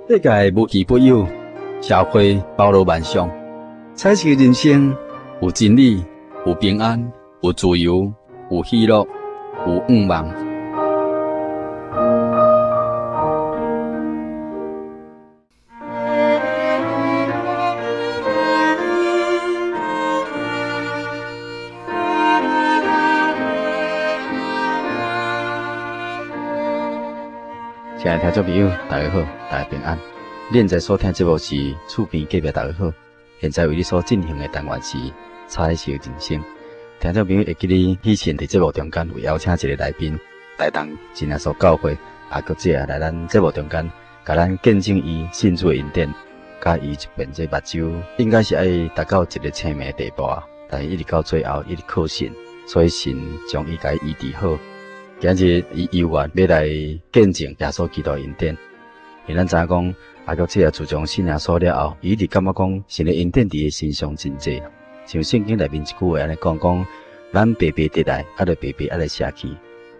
世界無奇不有，社會包羅萬象，彩色人生有真理，有平安，有自由，有喜樂，有願望。親愛的聽眾朋友，大家好，大家平安。你現在所聽節目是厝邊隔壁大家好，現在為你所進行的單元是彩色人生。聽眾朋友會記得以前佇節目中間有邀請一個來賓，台東真耶穌教會阿國姐來咱節目中間，共咱見證伊信主的恩典，佮伊一邊這目睭應該是愛達到一個青盲的地步啊，但是一直到最後一直靠神，所以神將伊共醫治好。今日伊有緣欲來見證耶穌基督的恩典，因為咱知影講阿國姐自從信耶穌了後，伊一直感覺講神的恩典佇伊身上真濟。像聖經內面一句話按呢講，講咱白白得來，啊著白白愛來捨去。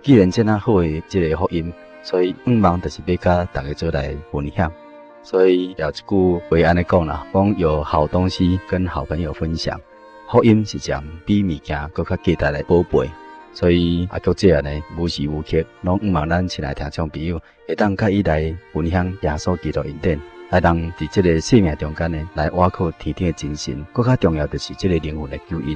既然這麼好的這个福音，所以向望就是欲佮大家做來分享。所以有一句話按呢講啦，講有好東西跟好朋友分享，福音是將比物件閣較價值的寶貝。所以阿國姐呢，無時無刻攏向望咱親愛聽眾朋友會當佮伊來分享耶穌基督恩典，來讓佇這个生命中間呢，來倚靠天頂的真神，閣較重要就是這个靈魂的救恩。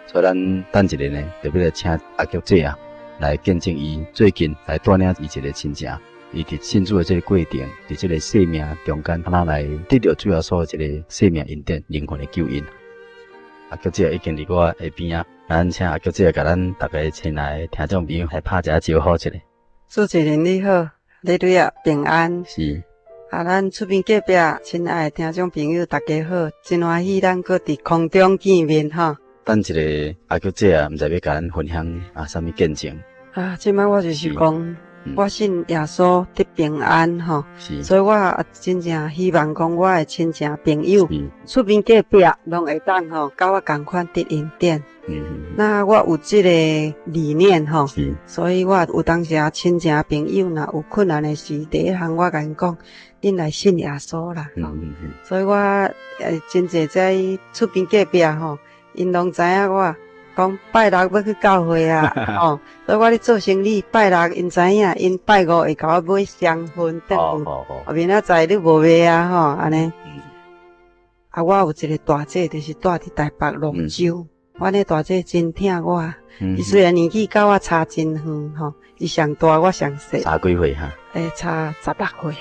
所以咱等一下呢，就欲來請阿國姐啊，來見證伊最近來帶領伊一个親情，伊佇信主的這个過程，佇這个生命中間，按怎來得著主耶穌的這个生命恩典、靈魂的救恩。阿國姐已經佇我的邊仔。咱請阿國姐共咱逐家親愛的聽眾朋友來拍一下招呼一下。主持人你好，你對啊平安。是。啊，咱厝邊隔壁親愛的聽眾朋友，大家好，真歡喜咱閣佇空中見面吼。等一下阿國姐啊，毋知欲共咱分享啊啥物見證。啊，這擺我就是講，我信耶穌得平安吼，所以我也真正希望講我的親情朋友，厝邊隔壁攏會當吼，佮我仝款得恩典。那我有這個理念吼，所以我有當時啊親情朋友若有困難的時，第一項我共𪜶講，恁來信耶穌啦。所以我真濟在厝邊隔壁吼，𪜶攏知影我。講拜六欲去教會啊，吼，所以我咧做生理，拜六𪜶知影，𪜶拜五會共我買雙份轉去，明仔載你無賣啊，吼，按呢。啊，我有一个大姐，就是住佇台北蘆洲，阮的大姐真疼我，伊雖然年紀佮我差真遠，吼，伊上大我上細。差幾歲哈？欸，差16歲，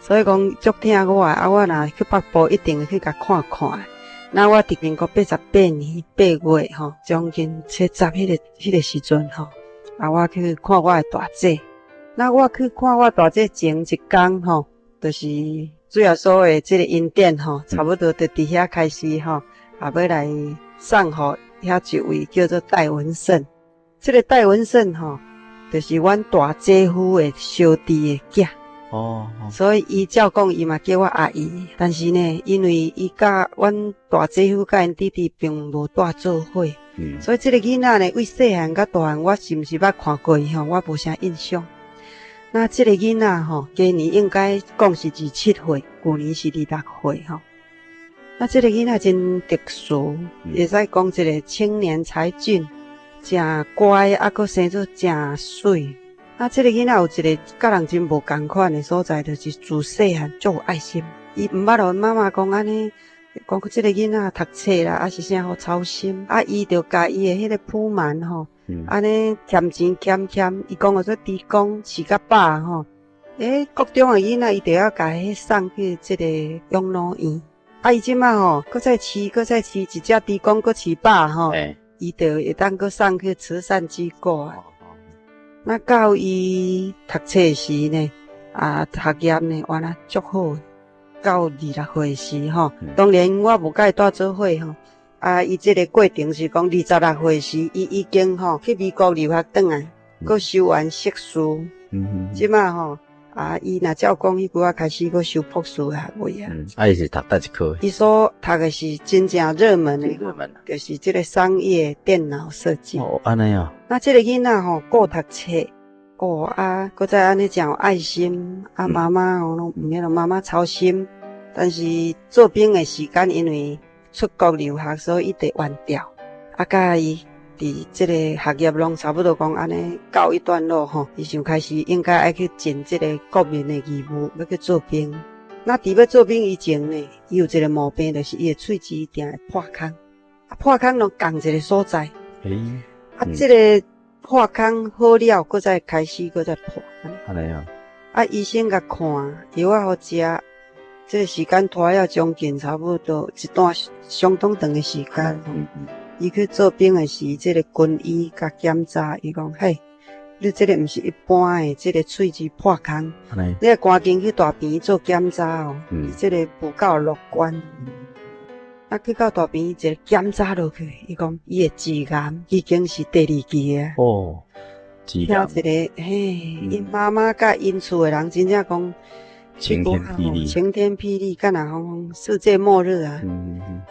所以講足疼我的，啊，我若去北部一定會去共看看。那我佇民國88年8月吼，將近七十彼个時陣吼，啊，我去看我的大姐。那我去看我大姐前一工吼，就是主耶穌的這个恩典吼，差不多就佇遐開始吼，啊，欲來送予遐一位叫做戴文勝。這个戴文勝吼，就是阮大姐夫的小弟的囝。所以伊照講伊嘛叫我阿姨，但是呢，因為伊佮阮大姐夫佮𪜶弟弟並無蹛做伙，所以這个囡仔呢，對細漢到大漢，我是毋是捌看過伊吼？我無啥印象。那這个囡仔吼，今年應該講是27歲，舊年是26歲吼。那這个囡仔真特殊，會使講一個青年才俊，誠乖，啊，閣生做誠媠。啊，這个囡仔有一个佮人真無仝款的所在，就是自細漢足有愛心。伊毋捌予媽媽講按呢，講這个囡仔讀冊啦，抑是啥予操心。啊，伊就共伊的彼个鋪滿吼，按呢儉錢儉儉，伊講號做豬公飼較飽吼。欸，國中的囡仔，伊就要共彼送去這个養老院。啊，伊這擺吼，閣再飼，閣再飼一隻豬公，閣飼飽吼，伊就會當閣送去慈善機構啊。那到伊讀冊時呢，啊，學業呢，原來足好。到26歲時吼，當然我無佮伊蹛做伙吼。啊，伊這个過程是講26歲時，伊已經吼去美國留學轉來，閣修完碩士。這擺吼，啊，伊若照講，彼久仔開始閣修博士的學位啊。啊，伊是讀佗一科？伊所讀的是真正熱門的，熱門，就是這个商業電腦設計。哦，按呢啊。那這个囡仔吼，顧讀冊，哦啊，閣再按呢誠有愛心，啊媽媽哦攏毋免予媽媽操心。但是做兵的時間，因為出國留學，所以伊得換調。啊，佮伊佇這個學業攏差不多講按呢告一段落吼，伊想開始應該愛去盡這個國民的義務，欲去做兵。那佇欲做兵以前呢，伊有一個毛病，就是伊的喙齒定會破空，啊破空攏仝一個所在。啊，這個破空好了，閣再開始閣再破。按呢啊。啊，醫生共看，藥仔予食，這個時間拖了將近差不多一段相當長的時間。伊去做兵的時，這個軍醫共檢查，伊講嘿，你這個毋是一般的，這個喙齒破空，你愛趕緊去大病院做檢查哦。這個無夠樂觀。啊，去到大病院一个檢查落去，伊講伊的舌癌已經是第二期啊。哦，舌癌。聽一个，嘿，𪜶媽媽佮𪜶厝的人真正講晴天霹靂，晴天霹靂，敢若講世界末日啊！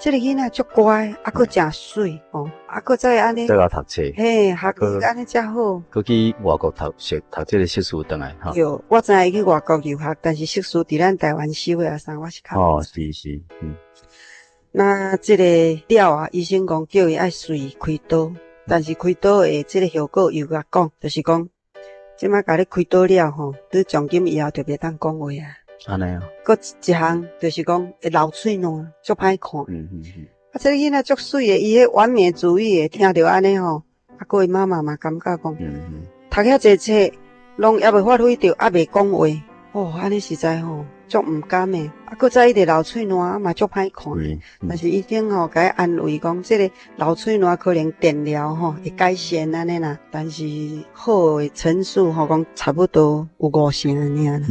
這个囡仔足乖，啊，閣誠媠吼，啊，閣再按呢，再來讀冊，嘿，學業按呢遮好，閣去外國讀碩讀這个碩士轉來吼。對，我知影伊去外國留學，但是碩士佇咱台灣修的啊啥，我是較哦，是是，嗯。那這个了啊，醫生講叫伊愛隨開刀，但是開刀的這个效果又共講，就是講，這擺共你開刀了吼，你從今以後就袂當講話啊。按呢啊。閣一項就是講會流喙瀾，足歹看。啊，這个囡仔足媠的，伊彼完美主義的，聽著按呢吼，啊，閣伊媽媽嘛感覺講，讀遐濟冊，攏猶未發揮著，猶袂講話，哦，按呢實在吼，足毋甘的。啊，閣再伊直流喙瀾，啊嘛足歹看。但是醫生吼，共伊安慰講，這个流喙瀾可能電療吼會改善按呢啦，但是好的成數吼講差不多有五成爾啦。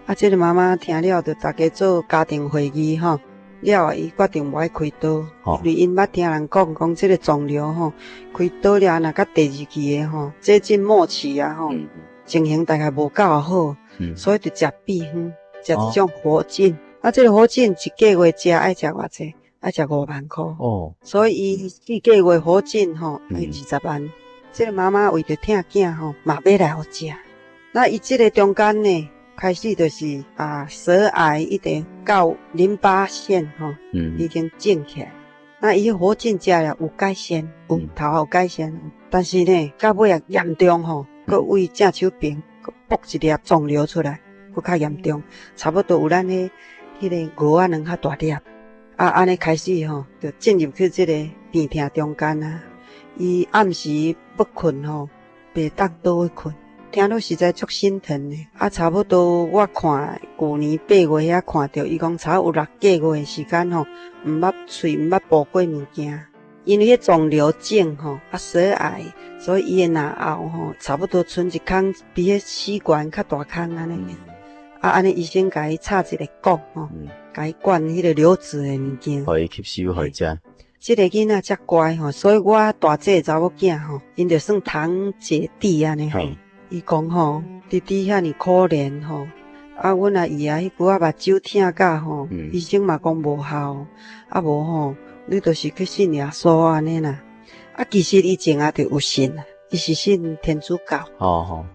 啊，這个媽媽聽了，就逐家做家庭會議吼，了後伊決定無愛開刀，因為𪜶捌聽人講講，這个腫瘤吼，開刀了若到第二期的吼，接近末期啊吼，情形大概無夠好，所以就食秘方，食一種活菌。啊，這个活菌一个月食愛食偌濟？愛食5萬箍。所以伊4個月活菌吼愛20萬。這个媽媽為著疼囝吼，嘛買來予食。那伊這个中間呢，開始就是啊，舌癌一直到淋巴腺吼，已經腫起來。那伊活菌食了有改善，有頭有改善，但是呢，到尾啊嚴重吼，閣為正手爿閣爆一粒腫瘤出來，閣較嚴重，差不多有咱彼彼个芋仔卵較大粒。啊，按呢開始吼，就進入去這个病痛中間啊。伊暗時欲睏吼，袂當倒去睏。聽了實在足心疼的，啊，差不多我看舊年八月遐看著，伊講差有6個月的時間吼，毋捌喙毋捌哺過物件，因為彼腫瘤腫吼，啊舌癌，所以伊的嚨喉吼，差不多賰一空，比彼試管較大空按呢。啊，按呢醫生共伊插一个管吼，共伊灌彼个流質的物件，予伊吸收，予伊食。這个囡仔遮乖吼，所以我大姐的查某囝吼，𪜶就算堂姐弟按呢吼。伊講吼，弟弟遐爾可憐吼，啊，阮阿姨啊，彼久仔目睭疼甲吼，醫生嘛講無效，啊無吼，你就是去信耶穌按呢啦。啊，其實伊前仔就有信啊，伊是信天主教。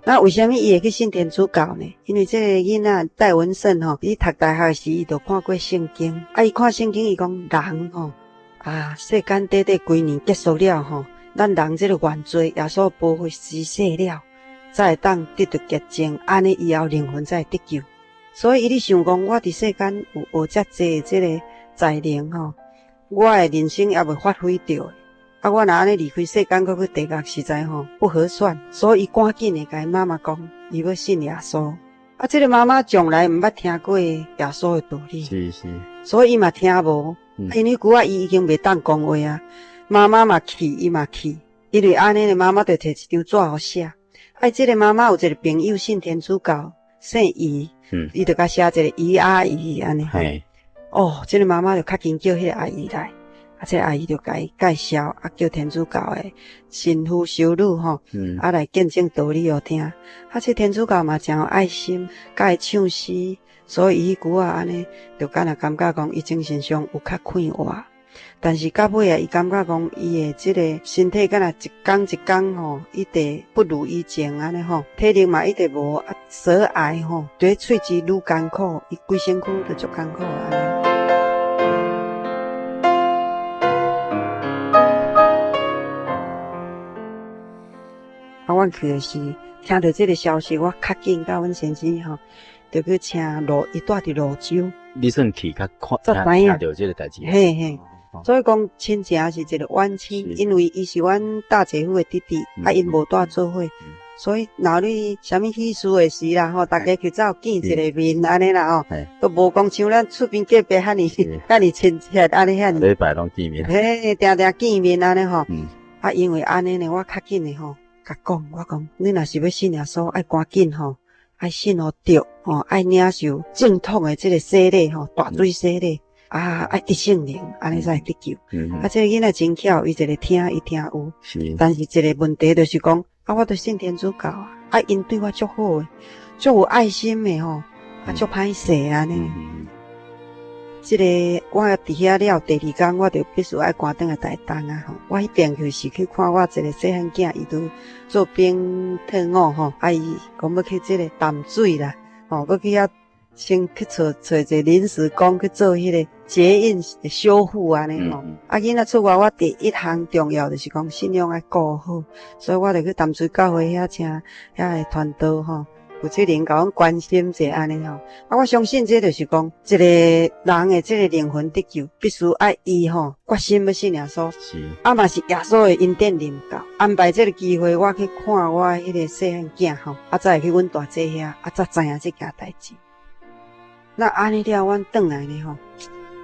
那為啥物伊會去信天主教呢？因為這个囡仔戴文勝吼，伊讀大學時伊就看過聖經，啊，伊看聖經，伊講人吼，啊，世間短短幾年結束了吼，咱人這个原罪，耶穌寶血洗洗了，才會當得著潔淨，按呢以後靈魂才會得救。所以伊咧想講，我佇世間有學遮濟這个才能吼，我的人生猶未發揮著，啊，我若按呢離開世間，閣去地獄，實在吼不合算。所以伊趕緊的共伊媽媽講，伊欲信耶穌。啊，這个媽媽從來毋捌聽過耶穌的道理，所以伊嘛聽無。因為久仔伊已經袂當講話啊，媽媽嘛氣，伊嘛氣，因為按呢咧，媽媽就提一張紙予寫。啊，這个媽媽有一个朋友信天主教，姓余，伊就共寫一个余阿姨按呢。哦，這个媽媽就較緊叫彼个阿姨來，啊，這个阿姨就共伊介紹，啊，叫天主教的神父修女吼，啊來見證道理予聽。啊，這天主教嘛誠有愛心，教伊唱詩，所以伊彼久仔按呢，就敢若感覺講伊精神上有較快活。但是到尾啊，伊感覺講伊的這个身體敢若一工一工吼，一直不如以前按呢吼，體力嘛一直無啊，舌癌吼，佇喙齒愈艱苦，伊規身軀都足艱苦按呢。啊，阮去的時，聽著這个消息，我較緊佮阮先生吼，就去請蘆，伊住佇蘆洲。你算去較看，聽著這个代誌。嘿嘿，所以講親情是一个遠親，因為伊是阮大姐夫的弟弟，啊，𪜶無蹛做伙，所以若你啥物喜事的時啦吼，逐家去走見一个面按呢啦吼，都無講像咱厝邊隔壁遐爾遐爾親切按呢遐爾。禮拜攏見面。嘿，定定見面按呢吼。啊，因為按呢呢，我較緊的吼，共講，我講，你若是欲信耶穌，愛趕緊吼，愛信予著吼，愛領受正統的這个洗禮吼，大水洗禮，啊，愛得聖靈，按呢才會得救。啊，這个囡仔真巧，伊一个聽，伊聽有。但是一个問題就是講，啊，我都信天主教啊，啊，𪜶對我足好的，足有愛心的吼，啊，足歹勢按呢。這个我佇遐了，第二工我就必須愛趕轉來台東啊！吼，我彼邊去是去看我一个細漢囝，伊拄做兵退伍吼，啊伊講欲去這个淡水啦，吼，欲去遐先去揣揣一个臨時工去做彼个捷運修復按呢吼。啊，囡仔出外，我第一項重要就是講信仰愛顧好，所以我就去淡水教會遐請遐个傳道吼。有這人共阮關心者按呢吼，啊，我相信這就是講，一个人的這个靈魂得救，必須愛伊吼決心欲信耶穌，啊嘛是耶穌的恩典臨到，安排這个機會，我去看我彼个細漢囝吼，啊，才會去阮大姐遐，啊，才知影這件代誌。那按呢了，阮轉來呢吼，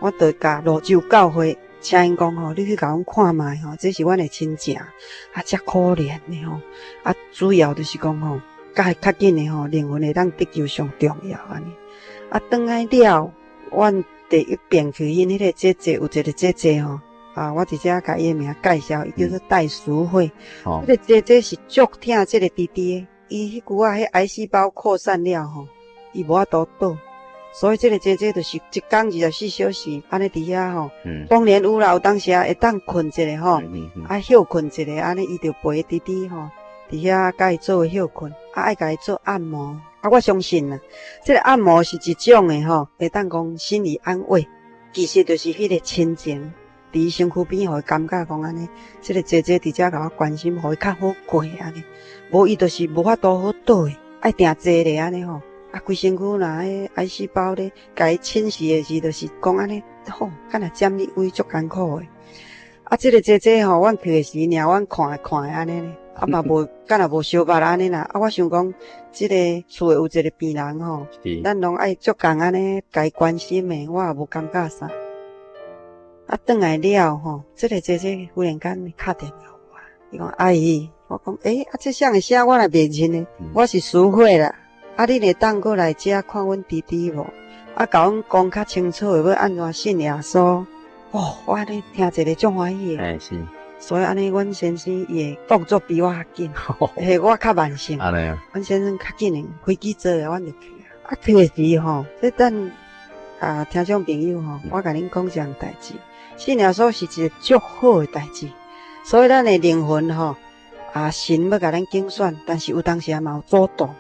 我就共蘆洲教會請𪜶講吼，你去共阮看覓吼，這是阮的親情，啊，遮可憐的吼，啊，主要就是講吼。較較緊的吼，靈魂會當得救上重要按呢。啊，轉來了，阮第一遍去𪜶彼个姐姐有一个姐姐吼，啊，我佇遮共伊的名介紹，伊叫做戴淑慧。這个姐姐是足疼這个弟弟的，伊彼久仔彼癌細胞擴散了吼，伊無法度倒，所以這个姐姐就是一工24小時按呢佇遐吼。當然有啦，有當時啊會當睏一下吼，啊歇睏一下，按呢伊就陪弟弟吼。佇遐共伊做伙歇睏，啊愛共伊做按摩，啊我相信啦，這个按摩是一種的吼，會當講心理安慰，其實就是彼个親情，佇伊身軀邊，予伊感覺講按呢，這个姐姐佇遮共我關心，予伊較好過按呢，無伊就是無法度好倒的，愛定坐咧按呢吼，啊規身軀若彼癌細胞咧，共伊侵襲的時，就是講按呢，吼，敢若針你位足艱苦的。啊，這个姐姐吼，阮去的時，領阮看看按呢。啊嘛無，敢若無相捌按呢啦。啊，我想講，這个厝的有一个病人吼，咱攏愛足仝按呢，共伊關心的，我也無感覺啥。啊，轉來了吼，這个姐姐忽然間敲電話予我，伊講阿姨，我講欸，啊這啥的聲我若袂認的，我是淑慧啦。啊，你會當閣來遮看阮弟弟無？啊，共阮講較清楚的，欲按怎信耶穌？哦，我按呢聽一个足歡喜的。欸，是。所以按呢，阮先生伊的動作比我較緊，嘿，我較慢性。按呢。阮先生較緊的，飛機坐的，阮就去啊。啊，去的時吼，這等啊，聽眾朋友吼，我共恁講一項代誌。信耶穌是一個足好的代誌，所以咱的靈魂吼，啊，神欲共咱揀選，但是有當時也嘛有阻擋，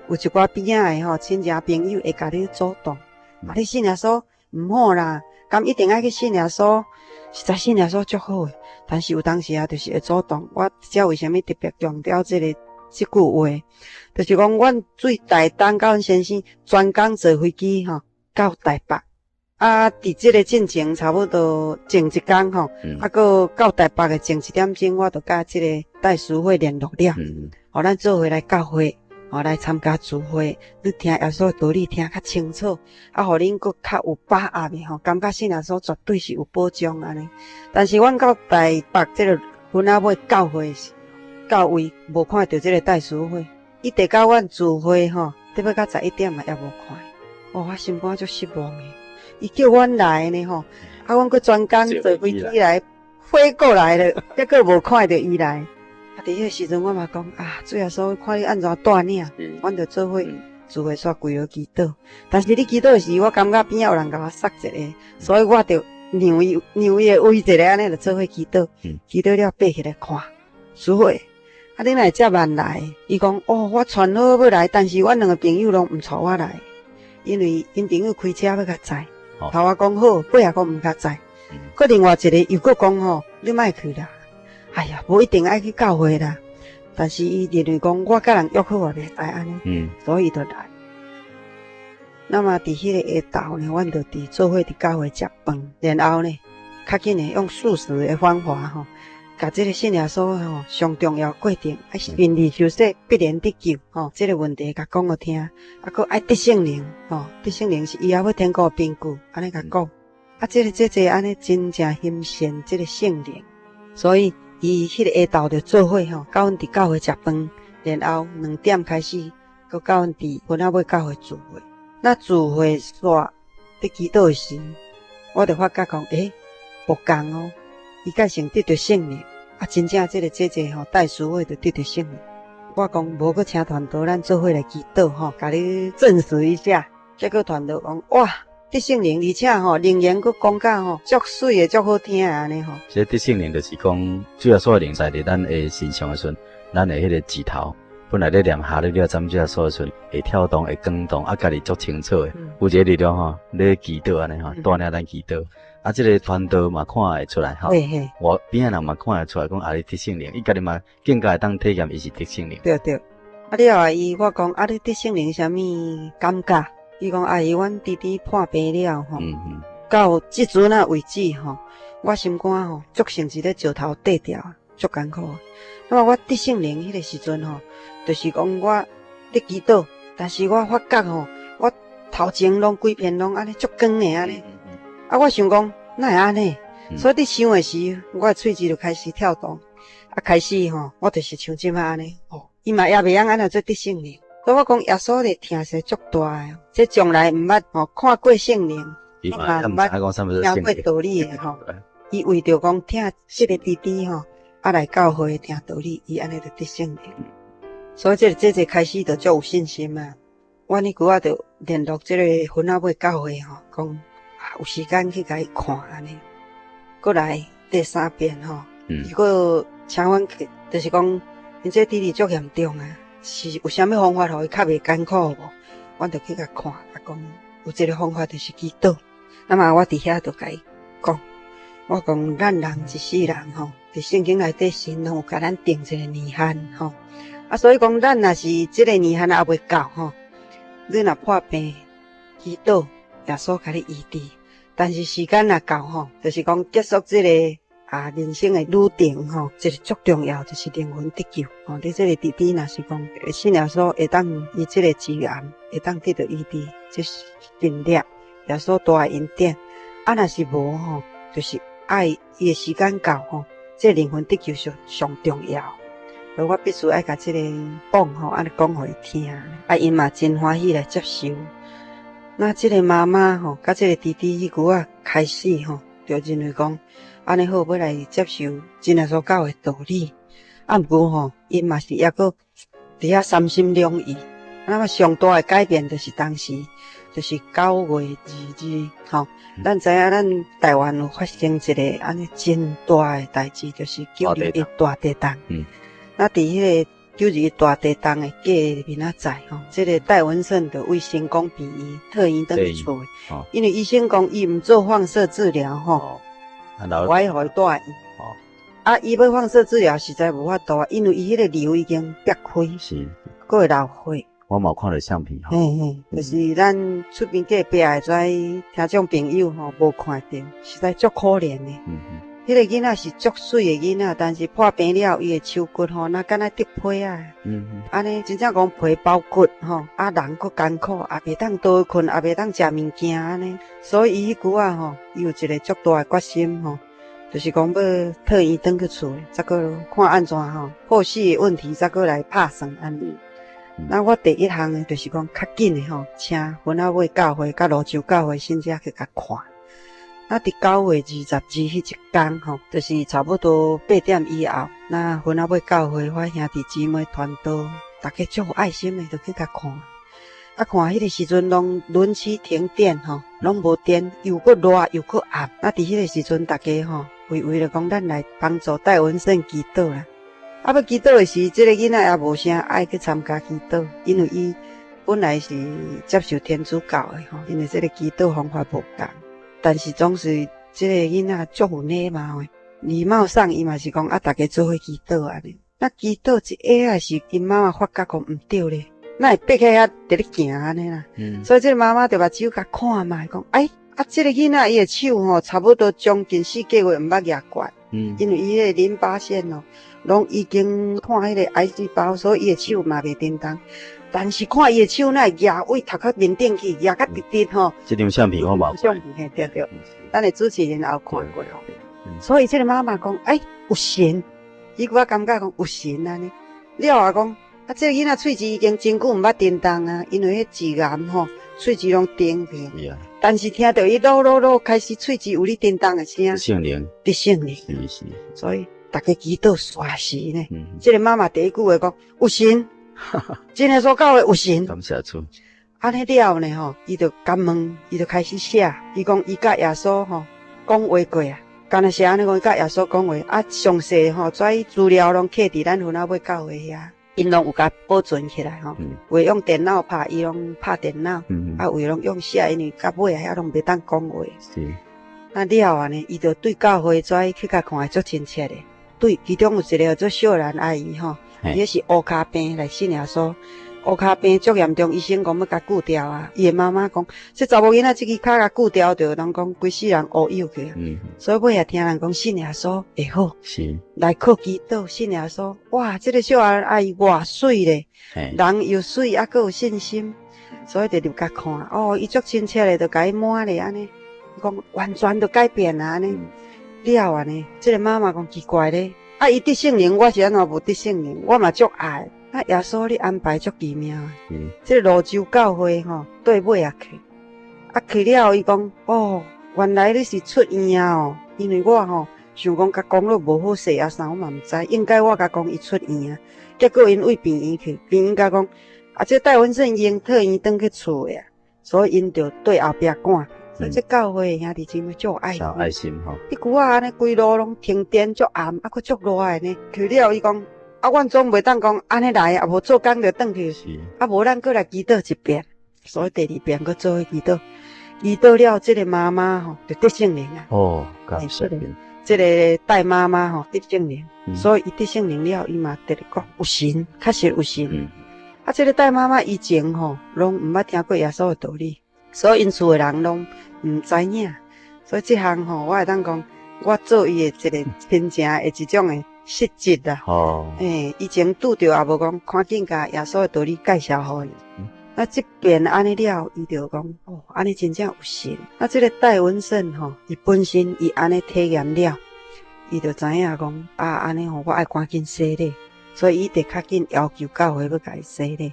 有一寡邊仔的吼親情朋友會共你阻擋。啊，你信耶穌毋好啦，敢一定愛去信耶穌？實在信耶穌足好的，但是有當時啊，就是會阻擋。我遮為啥物特別強調這句話？就是講，阮對台東佮阮先生專工坐飛機吼到台北。啊，佇這个進前差不多前一工吼，啊，閣到台北的前一點鐘，我就佮這个戴淑慧聯絡了，予咱做伙來教會，予來參加聚會，你聽耶穌的道理聽較清楚，啊，予恁閣較有把握的吼，感覺信耶穌絕對是有保障按呢。但是阮到台北這个分仔尾教會時，到位無看著這个戴淑慧，一直到阮聚會吼，得欲到11點嘛，猶無看。哦，我心肝足失望的。伊叫阮來呢吼，啊，阮閣專工坐飛機來飛過來了，結果無看著伊來。啊，佇彼个時陣我嘛講啊，主耶穌看你按怎帶領，阮就做伙聚會煞跪落祈禱。但是你祈禱時，我感覺邊仔有人共我捒一下，所以我就讓伊讓伊的位一下按呢，就做伙祈禱，祈禱了爬起來看，師父，啊你哪會遮慢來？伊講哦，我傳好欲來，但是阮兩个朋友攏毋帶我來，因為𪜶朋友開車欲共載，頭仔講好，尾仔講毋共載。閣另外一个又閣講吼，你莫去啦，哎呀，無一定愛去教會啦。但是伊認為講我佮人約好也袂使按呢，所以伊就來。那麼佇彼个下晝呢，阮就佇做伙佇教會食飯，然後呢，較緊的用素食的方法吼，共這个信耶穌吼上重要過程，愛信而受洗必然得救吼，這个問題共講予聽，啊，閣愛得聖靈吼，得聖靈是以後欲天國的憑據，按呢共講。啊，這个姐姐按呢真正欣羨這个聖靈，所以伊彼个下晝就做伙吼，佮阮佇教會食飯，然後2點開始，閣佮阮佇分仔尾教會聚會。那聚會煞佇祈禱時，我就發覺講，欸，無仝哦，伊蓋先得著聖靈，啊，真正這个姐姐吼帶師會就得著聖靈。我講無閣請傳道，咱做伙來祈禱吼，共你證實一下。結果傳道講，哇，得聖靈，而且吼靈言閣講甲吼足媠的，足好聽的按呢吼。這得聖靈就是講，主耶穌的靈在佇咱的身上的時陣，咱的彼个舌頭。本來咧念哈利路亞讚美主耶穌的時陣，會跳動，會光動，啊，家己足清楚的。有一個力量吼，咧祈禱按呢吼，帶領咱祈禱。啊，這个傳道嘛看會出來吼，我邊仔人嘛看會出來，講啊，你得聖靈，伊家己嘛更加會當體驗伊是得聖靈。對對。啊，了後伊我講啊，你得聖靈啥物感覺？伊講阿姨，阮弟弟破病了吼，到這陣仔為止吼，我心肝吼足像一个石頭綴掉，足艱苦。那麼我得聖靈彼个時陣吼，就是講我咧祈禱，但是我發覺吼，我頭前攏規片攏按呢足光的按呢。啊，我想講哪會按呢？所以佇想的時，我的喙舌就開始跳動，啊，開始吼，我就是像這擺按呢，吼，伊嘛也袂曉按怎做得聖靈。所以我講耶穌的疼是足大的，這從來毋捌吼看過聖靈，伊嘛毋捌聽過道理的吼。伊為著講疼這个弟弟吼，啊來教會聽道理，伊按呢就得聖靈。所以這个姐姐開始就足有信心啊。阮彼久仔就聯絡這个分仔尾教會吼，講啊有時間去共伊看按呢。閣來第三遍吼，伊閣請阮去，就是講𪜶這弟弟足嚴重啊，是有啥物方法予伊較袂艱苦無？阮就去共看，啊講有一个方法就是祈禱。那麼我佇遐就共伊講，我講咱人一世人吼，佇聖經內底神攏有共咱定一个年限吼，啊所以講咱若是這个年限猶未到吼，你若破病祈禱，耶穌共你醫治。但是時間若到吼，就是講結束這个啊人生的旅程吼，這個足重要，就是靈魂得救吼。你這个弟弟若是講信耶穌，會當伊這個疾癌會當得著醫治，這是神蹟，耶穌大的恩典。啊，若是無吼，就是愛伊的時間到吼，這個靈魂得救上上重要。所以我必須愛共這个講吼，按呢講予伊聽，啊，𪜶嘛真歡喜來接受。那這個媽媽吼，佮這個弟弟彼久仔開始吼，就認為講按呢好，欲來接受真耶穌教的道理。啊，毋過吼，𪜶嘛是猶閣佇遐三心兩意。那麼上大的改變就是當時，就是9月22吼，咱知影咱台灣有發生一个按呢真大的代誌，就是9·21大地震。那佇彼个9·21大地震的過明仔載吼，這个戴文勝就為成功病院退院轉去厝，因為醫生講伊毋做放射治療吼，我愛予伊住院。啊，伊欲放射治療實在無法度啊，因為伊彼个瘤已經煏開，閣會流血。我嘛有看著相片吼。嘿嘿，就是咱厝邊隔壁的這聽眾朋友吼，無看著，實在足可憐的。彼个囡仔是足媠的囡仔，但是破病了，伊的手骨吼，若敢若得皮仔。按呢真正講皮包骨吼，啊人閣艱苦，也袂當倒睏，也袂當食物件按呢。所以伊彼久仔吼，伊有一个足大的決心吼，就是講欲退院轉去厝，才閣看按怎吼，後續的問題才閣來拍算按呢。那我第一項的就是講較緊的吼，請分仔尾教會佮蘆洲教會信者去共看。那佇9月22彼一工吼，就是差不多8點以後，那分仔尾教會我兄弟姊妹傳道，大家足有愛心的，就去共看。啊，看彼個時陣攏輪區停電吼，攏無電，又閣熱又閣暗。啊，佇彼個時陣，逐家吼圍圍著講，咱來幫助戴文勝祈禱啦。啊，欲祈禱的時，這個囡仔也無啥愛去參加祈禱，因為伊本來是接受天主教的吼，因為這個祈禱方法無仝。但是總是這個囡仔足有禮貌的，禮貌上伊嘛是講啊，逐家做伙祈禱按呢。那祈禱一下仔時，𪜶媽媽發覺講毋對咧。哪會爬起來佇咧行按呢啦？所以這個媽媽就目睭共看覓，講哎，啊，這個囡仔伊的手吼，差不多將近四個月毋捌舉懸，因為伊彼個淋巴腺哦，攏已經看彼個癌細胞，所以伊的手嘛袂振動。但是看伊的手哪會舉位頭殼面頂去，舉較直直吼。這張相片我嘛有相片嘿，對對，咱的主持人也有看過吼。所以這個媽媽講，哎，有神，伊閣感覺講有神按呢。了後講。啊，這個囡仔喙齒已經真久毋捌振動啊，因為彼舌癌吼，喙齒攏斷去。但是聽著伊囉囉囉開始喙齒有咧振動的聲。聖靈。得聖靈。是是。所以逐家祈禱煞時呢。這個媽媽第一句話講有神，真耶穌教會有神。感謝主。按呢了呢吼，伊就感恩，伊就開始寫，伊講伊佮耶穌吼講話過啊。敢若是按呢講，伊佮耶穌講話啊，詳細吼，這資料攏刻佇咱分仔尾教會遐。𪜶攏有共保存起來吼，有的用電腦拍，伊攏拍電腦，啊，有的攏用寫，因為到尾啊遐攏袂當講話。啊了後呢，伊就對教會跩去共看會足親切的。對，其中有一個做小蘭阿姨吼，伊彼是烏跤病來信耶穌，烏跤病足嚴重，醫生講欲共鋸掉啊。伊的媽媽講，這查某囡仔這支跤共鋸掉，就人講規世人烏有去啊。所以尾仔聽人講信耶穌會好，來靠祈禱信耶穌。哇，這個小蘭阿姨偌媠咧，人又媠，猶閣有信心，所以就入共看。哦，伊足親切的，就共伊摸咧按呢，伊講完全就改變啊按呢。了後呢，這個媽媽講奇怪咧，啊，伊得聖靈，我是按怎無得聖靈？我嘛足愛。啊，耶穌你安排足奇妙。這個蘆洲教會吼，對尾仔去，啊去了後，伊講哦，原來你是出院啊哦，因為我吼想講共講了無好勢啊啥，我嘛毋知，應該我共講伊出院啊，結果𪜶對病院去，病院共講，啊，這戴文勝已經退院轉去厝的啊，所以𪜶就對後壁趕。所以這教會的兄弟姊妹足有愛心，愛心吼。彼久仔按呢規路攏停電足暗，啊閣足熱的呢。去了伊講，啊，阮總袂當講按呢來，啊無做工就轉去，啊無咱閣來祈禱一遍。所以第二遍閣做伙祈禱，祈禱了，這個媽媽吼就得聖靈啊。哦，感謝。這個戴媽媽吼得聖靈，所以伊得聖靈了，伊嘛直直講有神，確實有神。啊，這個戴媽媽以前吼攏毋捌聽過耶穌的道理。所以𪜶厝的人攏毋知影，所以這項吼，我會當講，我做伊的一個親情的一種的實質啦。欸，以前拄著也無講，趕緊共耶穌的道理介紹予伊。那這邊按呢了，伊就講哦，按呢真正有神。啊，這個戴文勝吼，伊本身伊按呢體驗了，伊就知影講啊，按呢吼，我愛趕緊洗禮，所以伊就較緊要求教會欲共伊洗禮。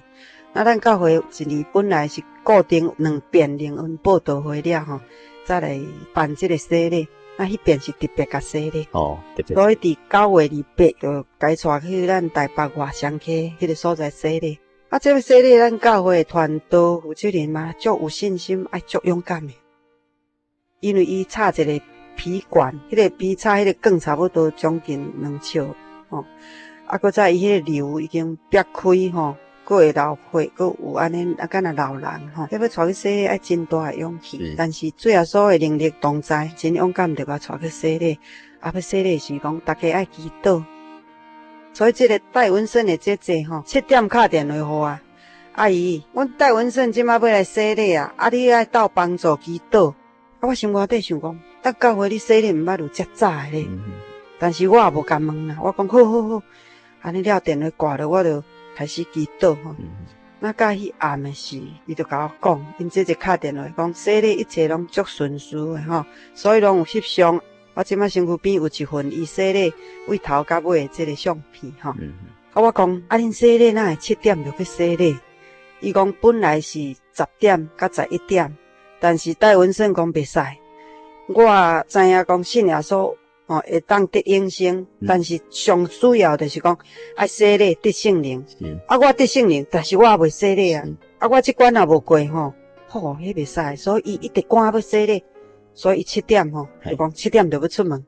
那咱教會一年本來是固定兩遍靈恩報道會了吼，才來辦這個洗禮。那彼遍是特別共洗禮。哦，特別。所以佇9月28就共伊帶去咱台北外雙溪彼個所在洗禮。啊，這個洗禮咱教會傳道負責人嘛足有信心，愛足勇敢的，因為伊插一個皮管，彼個皮插彼個管差不多將近2尺吼。啊，閣再伊彼個瘤已經煏開吼。閣會流血，閣有按呢啊，敢若流膿吼。欲帶去洗禮愛真大的勇氣，但是主耶穌的能力同在，真勇敢就共帶去洗禮。啊，欲洗禮時講，逐家愛祈禱。所以這個戴文勝的姐姐吼，7點敲電話予我，阿姨，阮戴文勝這馬欲來洗禮啊，啊，你愛鬥幫助祈禱。啊，我心肝底想講，咱教會你洗禮毋捌有遮早的咧，但是我也無共問啦，我講好好好，按呢了電話掛了，我就開始祈禱吼，那到彼暗的時，伊就共我講，𪜶姐姐敲電話講，洗禮一切攏足順遂的吼，所以攏有翕相。我這馬身軀邊有一份伊洗禮對頭到尾的這個相片吼。啊，我講，啊，恁洗禮哪會七點就去洗禮？伊講本來是10點到11點，但是戴文勝講袂使。我知影講信耶穌。哦，會當得永生，但是上主要就是講愛洗禮得聖靈。啊，我得聖靈，但是我猶未洗禮啊。啊，我這關若無過吼，吼，彼袂使，所以伊一直趕欲洗禮，所以伊七點吼，就講七點就欲出門，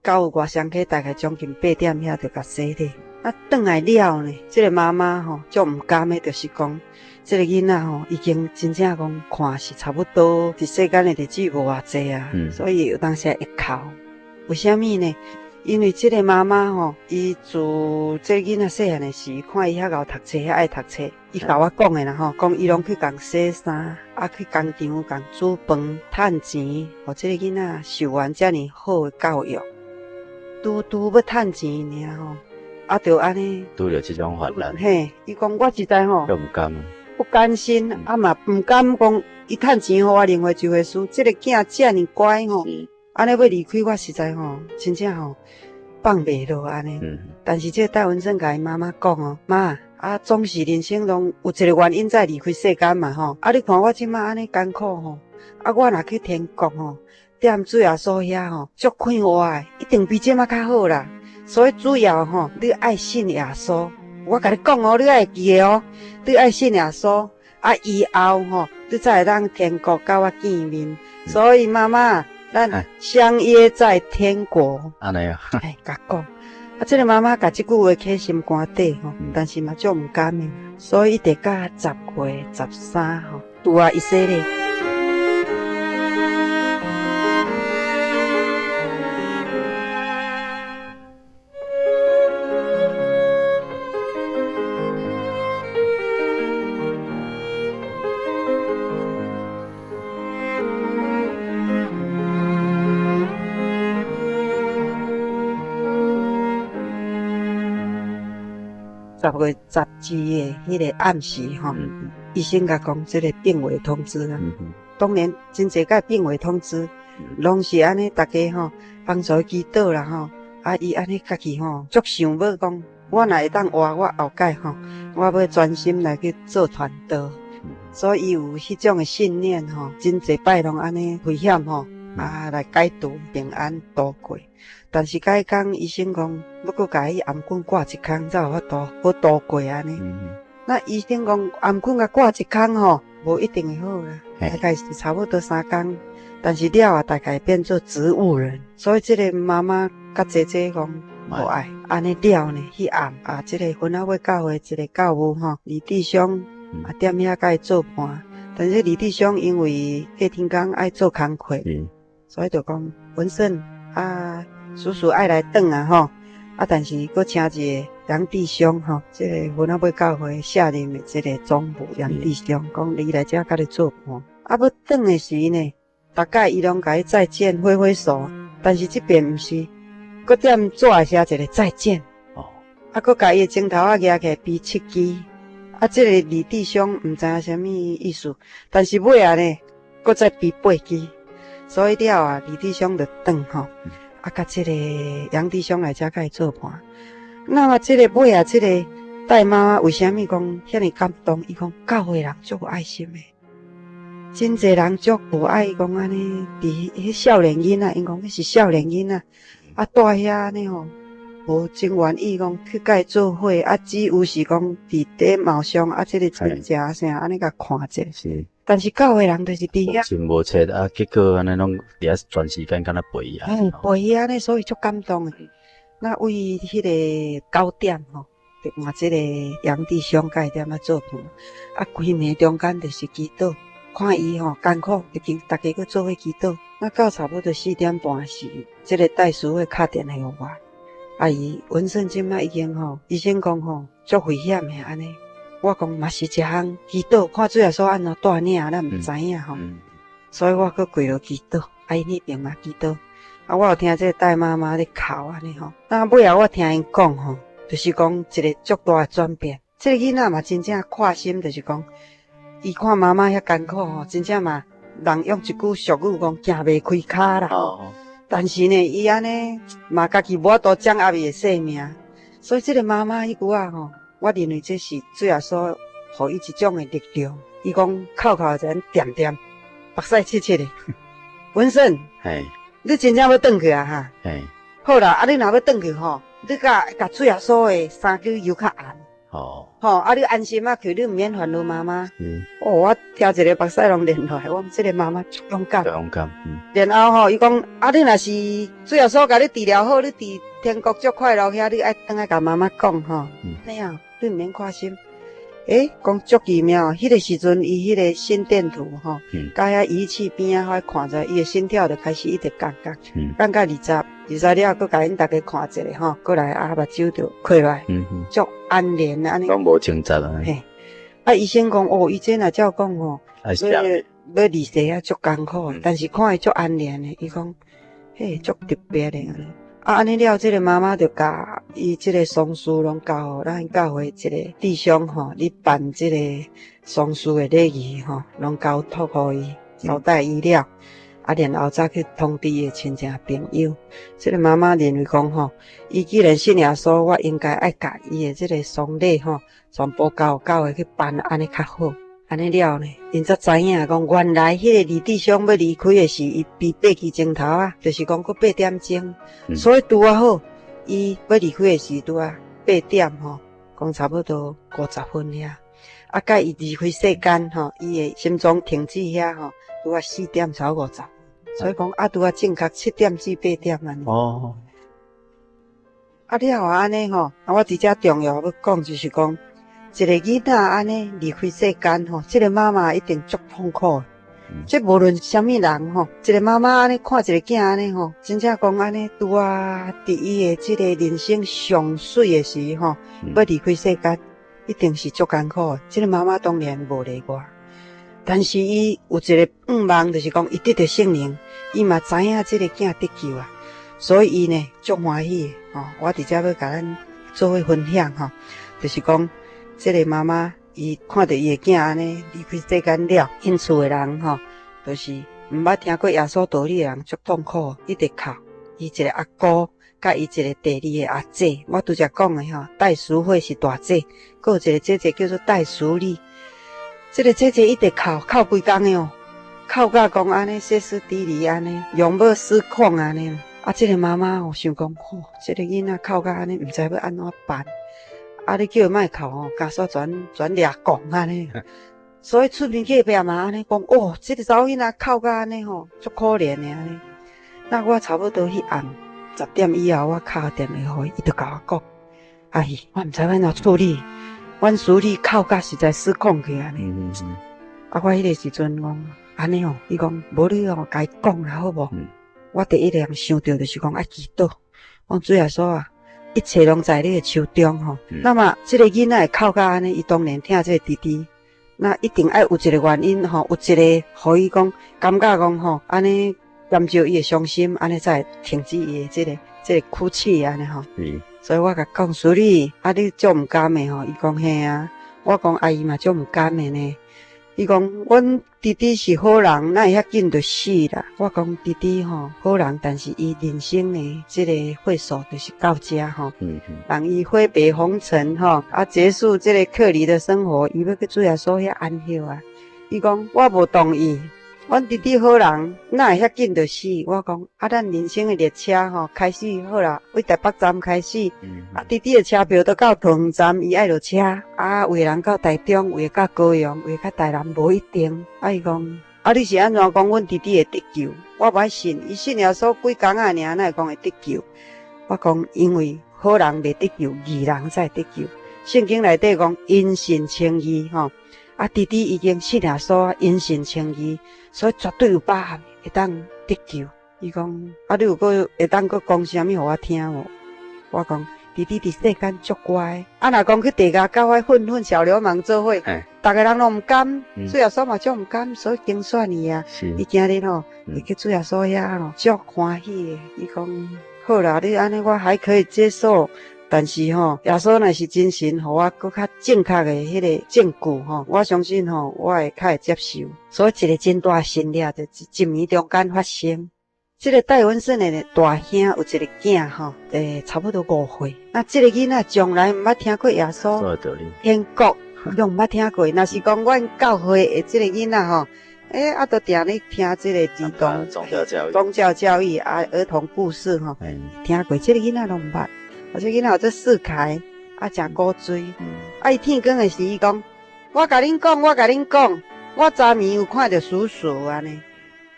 到外雙溪大概將近8點遐就共洗禮。啊，轉來了呢，這個媽媽吼，足毋甘的，就是講，這個囡仔吼，已經真正講看是差不多，佇世間的日子無偌濟啊，所以有當時會哭。為啥物呢？因為這個媽媽吼，伊自這個囡仔細漢的時，看伊遐𠢕讀冊，遐愛讀冊，伊共我講的啦吼，講伊攏去共洗衫，啊去工廠共煮飯，趁錢，予這個囡仔受完遮爾好的教育，拄拄欲趁錢爾吼。啊，就按呢，拄著這種患難。嘿，伊講我實在吼，足毋甘，不甘心，啊嘛毋甘講，伊趁錢予我靈會就會輸，這個囝遮爾乖吼，按呢欲離開我實在吼，真正吼放袂落按呢。但是這個戴文勝共伊媽媽講哦，媽，啊總是人生攏有一個原因才離開世間嘛吼，啊你看我這馬按呢艱苦吼，啊我若去天國吼，踮主耶穌遐吼，足快活的，一定比這馬較好啦。所以主要吼，你愛信耶穌。我共你講哦，你愛記得哦，你愛信耶穌啊，以後吼，你才會當天國佮我見面。所以媽媽，咱相約在天國。按呢啊？哎，共講。啊，這個媽媽共這句話放心肝底吼，但是嘛足毋甘的，所以一直到10月13吼，拄啊伊洗禮。10月12的彼个暗時吼，醫生共講這個病危通知啦。當然，真濟擺病危通知，攏是按呢，逐家吼幫助祈禱啦吼。啊，伊按呢家己吼，足想欲講，我若會當活，我後蓋吼，我欲專心來去做傳道。所以伊有彼種的信念吼，真濟擺攏按呢危險吼，啊來解除平安度過。但是彼工醫生講，欲閣共伊頷頸掛一空，才有法度好度過按呢。那醫生講頷頸共掛一空吼，無一定會好啦，大概是差不多3工，但是了後大概變做植物人。所以這個媽媽佮姐姐講無愛，按呢了呢，彼暗啊，這個分仔尾教會一個教務吼，李弟兄啊，踮遐共伊做伴。但是李弟兄因為隔天工愛做工課，所以就講文勝啊，叔叔愛來轉啊吼，啊，但是閣請一個楊弟兄吼，這個分仔尾教會下任的這個總務楊弟兄，講你來遮共你做伴。啊，欲轉的時呢，逐擺伊攏共伊再見揮揮手，但是這遍毋是，閣踮紙寫一個再見。啊，閣共伊的指頭仔舉起來比7支。啊，這個李弟兄毋知影啥物意思，但是尾仔呢，閣再比8支。所以了啊，李弟兄就轉吼，啊，佮這個楊弟兄來遮共伊做伴。那麼這個尾仔這個戴媽媽為啥物講遐爾感動？伊講教會人足有愛心的，真濟人足無愛講按呢，佇彼少年囡仔，𪜶講彼是少年囡仔，啊，蹛遐按呢吼，無真願意講去共伊做伙，啊，只有是講佇禮貌上啊，這個親情啥按呢共看者。但是教會人就是佇遐，真無切啊，結果按呢攏佇遐全時間敢若陪伊啊。陪伊按呢，所以足感動的。那為彼個9點吼，就換這個楊弟兄共伊踮遐做伴，啊，規暝中間就是祈禱，看伊吼艱苦，已經逐家閣做伙祈禱。那到差不多4點半時，這個戴師傅敲電話予我，啊，伊文勝這擺已經吼，醫生講吼足危險的按呢。我講嘛是一項祈禱，看主耶穌按怎帶領，咱毋知影吼。所以我閣跪落祈禱，啊，𪜶彼邊嘛祈禱。啊，我有聽這個戴媽媽咧哭按呢吼。那尾後我聽𪜶講吼，就是講一個足大的轉變。這個囡仔嘛真正闊心，就是講，伊看媽媽遐艱苦吼，真正嘛，人用一句俗語講，行袂開跤啦。但是呢，伊按呢嘛家己無法度掌握伊的性命，所以這個媽媽彼句話吼，我認為這是主耶穌予伊一種的力量。伊講哭哭一陣恬恬，目屎拭拭的。文勝，你真正欲轉去啊哈？好啦，啊你若欲轉去吼，你共共主耶穌的衫去油較紅。哦，吼，啊，你安心啊去，你毋免煩惱媽媽。哦，我聽一个目屎攏流落來，我講這個媽媽足勇敢。足勇敢。然後吼，伊講啊，你若是主耶穌共你治療好，你佇天國足快樂遐，你愛轉來共媽媽講吼。按呢啊，你毋免掛心。欸，講足奇妙，彼個時陣伊彼個心電圖吼，佮遐儀器邊仔，我看著伊的心跳就開始一直降降，降到二十，二十了，閣共𪜶逐家看一下吼，過來啊，目睭就開來，足安然按呢。攏無掙扎啊。嘿，啊，醫生講哦，伊這若照講吼，欲欲離世啊，足艱苦，但是看伊足安然的，伊講，嘿，足特別的按呢。啊，按呢了，這个媽媽就共伊這个喪事攏交予咱教會一个弟兄吼，咧辦這个喪事的禮儀吼，攏交託予伊，交代伊了。啊，然後才去通知伊的親戚朋友。這个媽媽認為講吼，伊既然信耶穌，我應該愛共伊的這个喪禮吼，全部交予教會去辦，按呢較好。按呢了呢，𪜶才知影講，原來彼个二弟兄欲離開的時，伊比8支鐘頭啊，就是講閣8點鐘，所以拄仔好，伊欲離開的時拄仔八點吼，講差不多50分遐。啊，佮伊離開世間吼，伊的心臟停止遐吼，拄仔4點超50，所以講啊，拄仔正確7點至8點按呢。啊，了後按呢吼，啊，我佇遮重要欲講就是講，一个囡仔按呢離開世間吼，這个媽媽一定足痛苦的。這無論啥物人吼，一个媽媽按呢看一个囝按呢吼，真正講按呢拄仔佇伊的這个人生上媠的時吼，欲離開世間，一定是足艱苦的。這个媽媽當然無例外，但是伊有一个願望，就是講伊得著聖靈，伊嘛知影這个囝得救啊，所以伊呢足歡喜的吼。我佇遮欲共咱做伙分享吼，就是講，這个媽媽，伊看著伊的囝按呢離開世間了，𪜶厝的人吼，就是毋捌聽過耶穌道理的人足痛苦，一直哭。伊一个阿姑，佮伊一个第二个阿姐，我拄才講的吼，戴淑慧是大姐，閣有一个姐姐叫做戴淑麗。這个姐姐一直哭，哭規工的哦，哭甲講按呢歇斯底里按呢，容欲失控按呢。啊，這个媽媽哦想講，吼，這个囡仔哭甲按呢，毋知欲按怎辦。啊！你叫伊莫哭吼，加煞轉轉掠狂按呢。所以厝邊隔壁嘛按呢講，哦，這个查某囡仔哭甲按呢吼，足可憐的按呢。那我差不多彼暗10點以後，我敲電話予伊，伊就共我講，阿姨，我毋知欲按怎處理，阮淑麗哭甲實在失控去按呢。啊，我彼个時陣講，按呢哦，伊講無你哦，共伊講啦，好無？我第一個想著就是講愛祈禱，講主耶穌啊。一切攏在你的手中吼。那麼這个囡仔會哭甲按呢，伊當然疼這个弟弟，那一定愛有一个原因吼，有一个予伊講感覺講吼，按呢減少伊的傷心，按呢才會停止伊的這个哭泣按呢吼。所以我共講，淑麗，啊你足毋甘的吼，伊講嘿啊，我講阿姨嘛足毋甘的呢。伊講，阮弟弟是好人，哪會遐緊就死啦？我講弟弟吼好人，但是伊人生的這个歲數就是到遮吼。人伊揮別紅塵吼，啊結束這個客旅的生活，伊欲去主耶穌遐安歇啊。伊講我無同意，阮弟弟好人，哪會遐緊就死？我講啊，咱人生的列車吼開始好啦，為台北站開始，啊弟弟的車票都到桃園站，伊愛落車，啊有的人到台中，有的到高雄，有的到台南，無一定。啊伊講，啊你是按怎講？阮弟弟會得救？我無愛信，伊信耶穌幾工仔爾，哪會講會得救？我講，因為好人袂得救，義人才會得救。聖經內底講因信稱義吼。啊，弟弟已經信耶穌，因信稱義，所以絕對有把握會當得救。伊講，啊，你有閣會當閣講啥物予我聽無？我講，弟弟佇世間足乖，啊，若講去地獄佮遐混混小流氓做伙，逐个人攏毋甘，主耶穌嘛足毋甘，所以揀選伊啊。伊今日吼會去主耶穌遐吼，足歡喜的。伊講，好啦，你按呢我還可以接受。但是吼，耶穌若是真神，予我閣較正確的彼个證據吼，我相信吼，我會較會接受。所以一個真大神蹟就一暝中間發生。這个戴文勝的大兄有一个囝吼，差不多5歲。那這个囡仔從來毋捌聽過耶穌天國，攏毋捌聽過。若是講阮教會的這个囡仔吼，啊，都定咧聽這个兒童宗教教育、宗教教育啊，兒童故事吼，聽過。這个囡仔攏毋捌。啊，這囡仔叫做世凱，啊，誠古錐。啊，伊天光的時，伊講：我共恁講，我共恁講，我昨暝有看著叔叔按呢。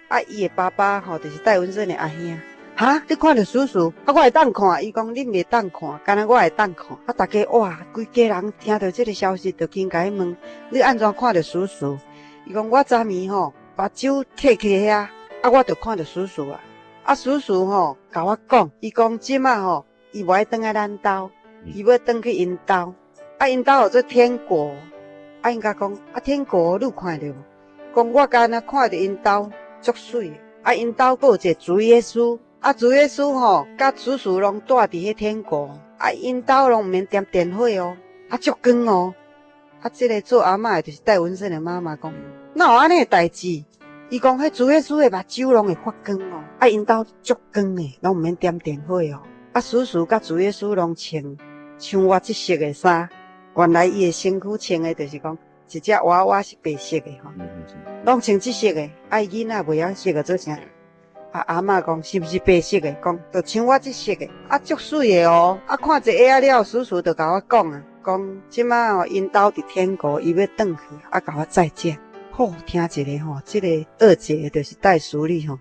啊，伊的爸爸吼，就是戴文勝的阿兄。哈！你看著叔叔，啊，我會當看？伊講恁袂當看，干焦我會當看。啊，逐家哇，規家人聽著這个消息，就緊共伊問：你按怎看著叔叔？伊講我昨暝吼，目睭閉起遐，啊，我就看著叔叔啊。啊，叔叔吼，共我講，伊講這馬吼，伊無愛轉來咱兜，伊欲轉去𪜶兜。啊，𪜶兜號做天國。啊，𪜶共講，啊，天國你有看著無？講我干焦看著𪜶兜足媠的。啊，𪜶兜閣有一個主耶穌。啊，主耶穌吼，佮叔叔攏蹛佇彼天國。啊，𪜶兜攏毋免點電火哦，啊，足光哦。啊，這个做阿嬤的，就是戴文勝的媽媽講，哪有按呢的代誌？伊講，彼主耶穌的目睭攏會發光哦。啊，𪜶兜足光的，攏毋免點電火哦。啊，叔叔佮主耶穌攏穿像我這色的衫，原來伊的身軀穿的，就是講一隻娃娃是白色的吼，攏穿這色的。啊，伊囡仔袂曉色的做啥？啊，阿嬤講是毋是白色的？講就像我這色的，啊，足媠的哦。啊，看一下了，叔叔就共我講啊，講這馬哦，𪜶兜佇天國，伊欲轉去，啊，共我再見。好，聽一个吼，這个二姐就是戴淑麗吼，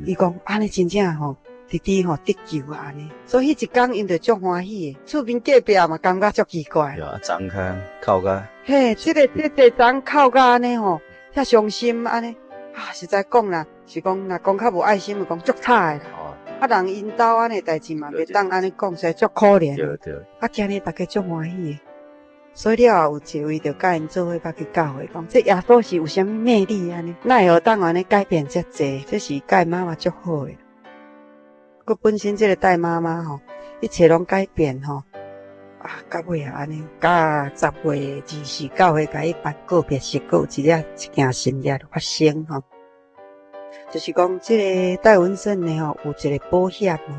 伊講按呢真正吼，弟弟吼得救啊按呢，所以彼一工𪜶就足歡喜的。厝邊隔壁嘛感覺足奇怪。對啊，昨昏哭甲。嘿，這个這個昨哭甲按呢吼，遐傷心按呢。啊，實在講啦，是講若講較無愛心，就講足慘的啦。啊，人𪜶兜按呢代誌嘛，袂當按呢講，實在足可憐。對對。啊，今日逐家足歡喜的，所以了後有一位就佮𪜶做伙捌去教會，講這耶穌是有啥物魅力按呢？哪會予當按呢改變遮濟？這是佮媽媽足好的。閣本身這个戴媽媽吼，一切攏改變吼。啊，到尾啊按呢，佮10月24教會共伊辦告別式，閣有一件神跡發生吼。就是講，這个戴文勝呢吼，有一个保險吼，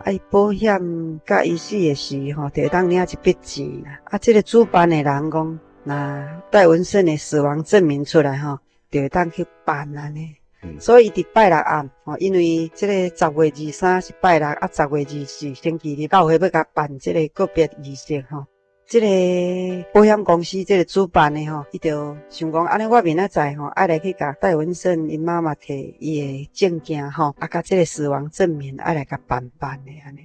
啊，伊保險佮伊死的時吼，就會當領一筆錢啦。啊，這个主辦的人講，若戴文勝的死亡證明出來吼，就會當去辦按呢。所以伊佇拜六暗吼，因為這个10月23是拜六，啊，10月24星期日，教會欲共辦這个告別儀式吼。這个保險公司這个主辦的吼，伊就想講，按呢我明仔載吼，愛來去共戴文勝𪜶媽媽提伊的證件吼，啊，佮這个死亡證明愛來共辦辦的按呢。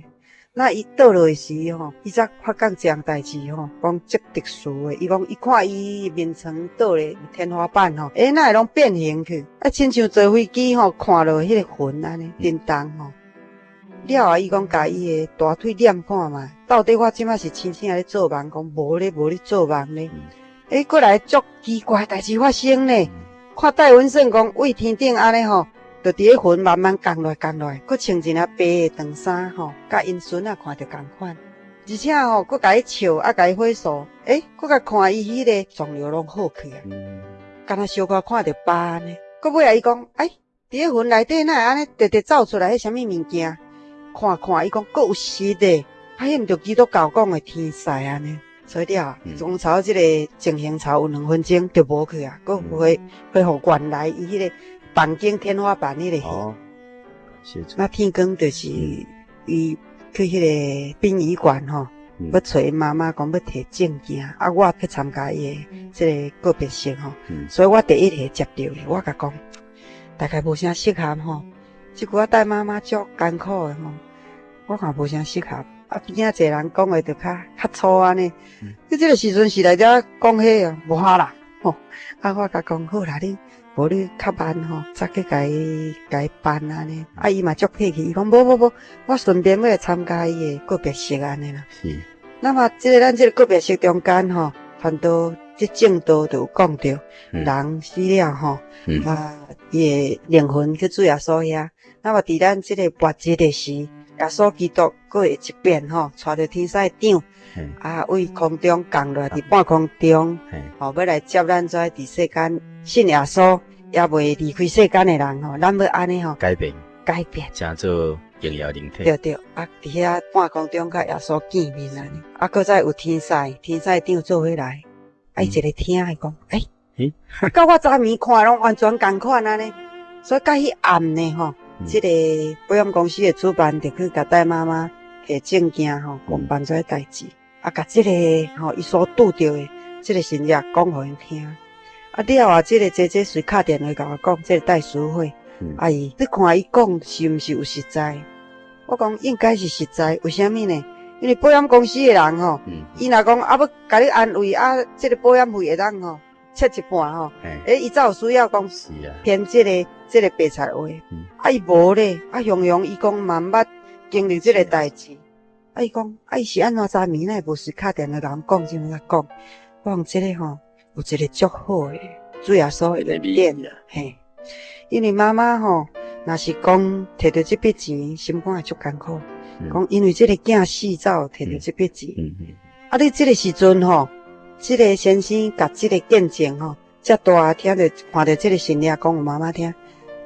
那伊倒落去時吼，伊才發覺這項代誌吼，講足特殊的。伊講伊看伊眠床倒咧天花板吼，欸，哪會攏變形去？啊，親像坐飛機吼，看落彼个雲按呢，振動吼。了後，伊講共伊的大腿捏看覓，到底我這馬是清醒咧做夢？講無咧，無咧做夢咧。欸，閣來足奇怪代誌發生呢。看戴文勝講對天頂按呢吼，就佇咧雲慢慢降落降落，閣穿一領白的長衫吼，佮𪜶孫仔看著仝款，而且吼，閣共伊笑，啊，共伊揮手，欸，閣共看伊彼个腫瘤攏好去啊，敢若小可看著疤按呢。閣尾仔伊講，哎，佇咧雲內底哪會按呢直直走出來？彼啥物物件？看看，伊講閣有實的，啊，彼毋著基督教講的天使按呢。所以了，從頭這个情形頭有2分鐘就無去啊，閣恢復原來伊彼个房間天花板彼个。哦，那天光就是伊去彼个殯儀館吼，欲揣𪜶媽媽講欲提證件，啊，我去參加伊的這个告別式吼，所以我第一个接著的，我共講，大概無啥適合吼，這句仔戴媽媽足艱苦的吼，我看無啥適合。啊，邊仔一個人講話就較較粗按呢。你這个時陣是來遮講彼啊，無啦，吼。啊，我共講好啦，你無你較慢吼，才去共伊辦按呢。啊，伊嘛足客氣，伊講無無無，我順便欲來參加伊的告別式按呢啦。那麼這个咱這个告別式中間吼，傳道這證道就有講著，人死了吼，啊，伊的靈魂去主耶穌遐。那麼佇咱這个末日的時，耶穌基督閣會一變吼，帶著天使長，啊，對空中降落佇半空中，吼，欲來接咱這佇世間信耶穌，猶未離開世間的人吼，咱欲按呢吼改變，改變，成做榮耀靈體。對對，啊，佇遐半空中佮耶穌見面按呢，啊，閣再有天使，天使長做伙來，啊，伊一个聽伊講，欸，佮我昨暝看攏完全仝款按呢，所以佮彼暗呢吼，這个保險公司的主辦就去共戴媽媽提證件吼，講辦這个代誌，啊，共這个吼，伊所拄著的這个神跡講予𪜶聽。啊，了後這个姐姐隨敲電話共我講，這个戴淑慧，啊伊，你看伊講是毋是有實在？我講應該是實在，為啥物呢？因為保險公司的人吼，伊若講啊欲共你安慰啊，這个保險費會當吼切一半吼，欸，伊才有需要講編這个白賊話。啊，伊無咧，啊，雄雄伊講嘛毋捌經歷這个代誌。啊，伊講啊，伊是按怎昨暝哪會無隨敲電話共阮講，這樣講？我講這个吼有一個足好的主耶穌的恩典，嘿，因為媽媽吼，若是講提著這筆錢，心肝會足艱苦。講因為這個囝死才有提著這筆錢。啊，你這個時陣吼，這個先生共這個見證吼，遮大聽著看著這個神跡講予媽媽聽，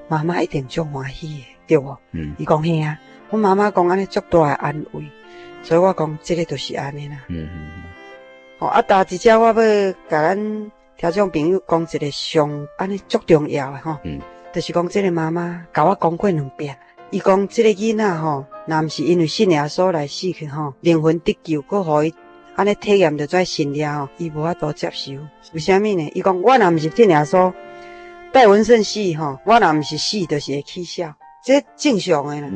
媽媽一定足歡喜的，對無？伊講嘿啊，阮媽媽講按呢足大的安慰，所以我講這個就是按呢啦。吼啊，但一隻我欲共咱聽眾朋友講一個上按呢足重要的吼，就是講這個媽媽共我講過兩遍，伊講這個囡仔吼，若毋是因為信耶穌來死去吼，靈魂得救，閣予伊按呢體驗著這神跡吼，伊無法度接受。為啥物呢？伊講我若毋是信耶穌，戴文勝死吼，我若毋是死，就是會起痟，這正常的啦。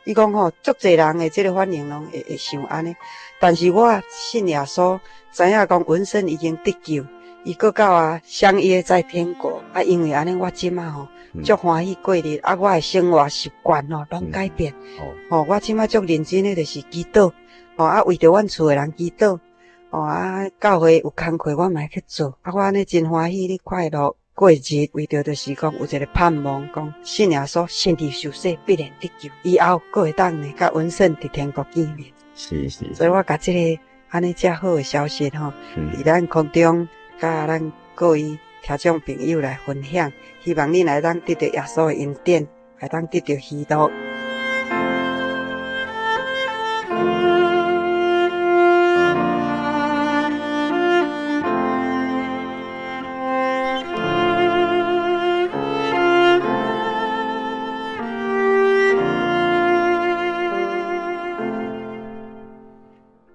伊講吼，足濟人的這個反應攏會想按呢，但是我信耶穌，知影講文勝已經得救，伊閣到啊相約在天國啊，因為按呢我這馬吼足歡喜過日啊，我的生活習慣吼攏改變。吼，我這馬足認真的，就是祈禱，吼啊，為著阮厝的人祈禱，吼啊，教會有工課我嘛會去做，啊，我按呢真歡喜咧快樂過日，為著就是講有一個盼望，講信耶穌，身體受洗必然得救，以後閣會當呢，佮文勝佇天國見面。所以我共這个按呢遮好的消息吼，佇咱空中佮咱各位聽眾朋友來分享，希望恁會當得著耶穌的恩典，會當得著喜樂。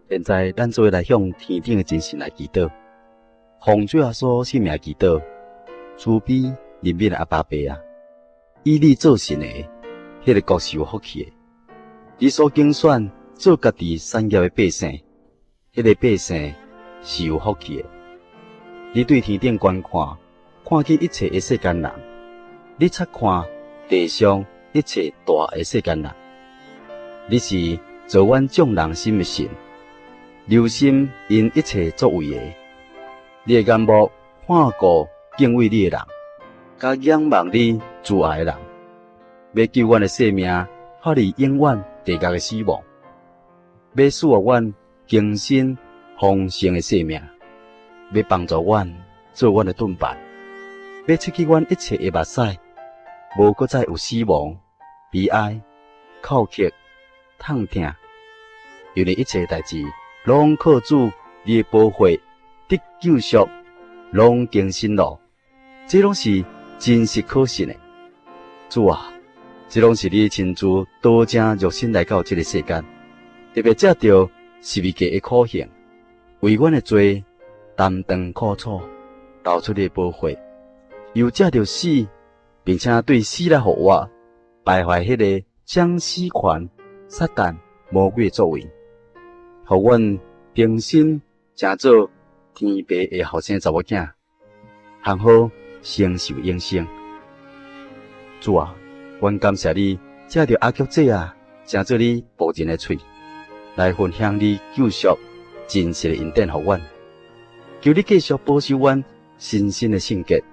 現在，咱做伙來向天頂的真神來祈禱，奉主耶穌聖名祈禱，慈悲憐憫的阿爸父啊，以你做神的，彼个國是有福氣的。你所揀選做家己產業的百姓，彼个百姓是有福氣的。你對天頂觀看，看見一切的世間人；你察看地上一切大的世間人。你是造阮眾人心的神，留心𪜶一切作為的。你的眼目看顧敬畏你的人，佮仰望你慈愛的人，欲救阮的性命脫離永遠地獄的死亡，欲賜予阮更新豐盛的生命，欲幫助阮做阮的盾牌，欲拭去阮一切的目屎，無閣再有死亡、悲哀、哭泣、痛疼，因為一切代誌攏靠主你的寶血得救贖，攏更新咯。這攏是真實可信的。主啊，這攏是你親自道成肉身來到這個世間，特別藉著十字架的苦刑，為阮的罪擔當苦楚，流出你的寶血，又藉著死，並且對死來復活，敗壞彼个掌死權、撒旦魔鬼的作為，予阮重新成做天父的後生查某囝，通好承受永生。主啊，阮感謝你，藉著阿菊姐啊，成做你僕人的喙，來分享你救贖真實的恩典予阮。求你繼續保守阮身心的聖潔，予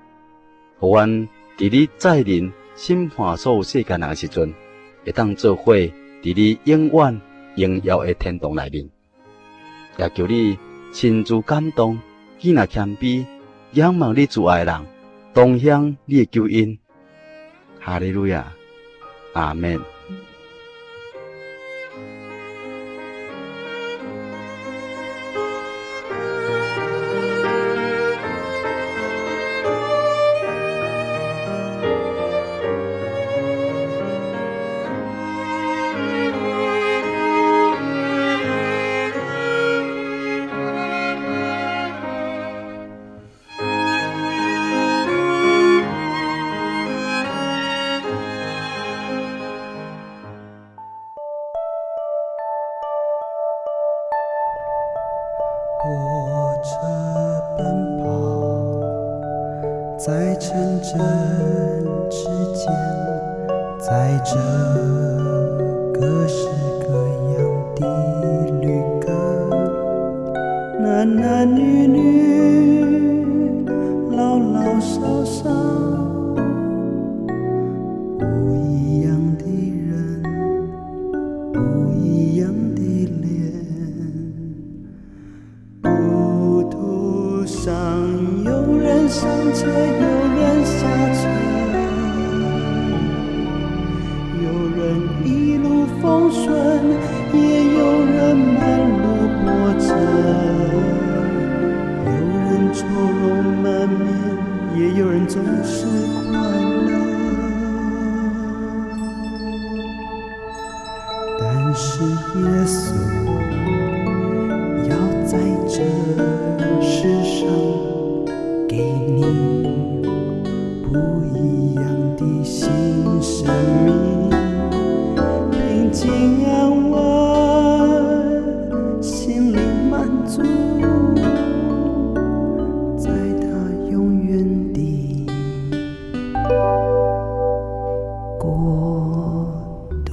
阮佇你再臨審判所有世間人的時陣，會當做伙佇你永遠榮耀的天堂內面。也求你親自感動，囝若謙卑，仰望你慈愛的人，同享你的救恩。哈利路亞，阿們。城鎮之間，載著各式各樣的旅客，男男女女，老老少少，不一樣的人，不一樣的臉。路途上有人上車，有人下車，有人一路風順，也有人滿路波折，有人愁容滿面，也有人總是快樂。但是耶穌要在這世上給你不一樣的新生命，平靜安穩，心靈滿足，在他永遠的國度。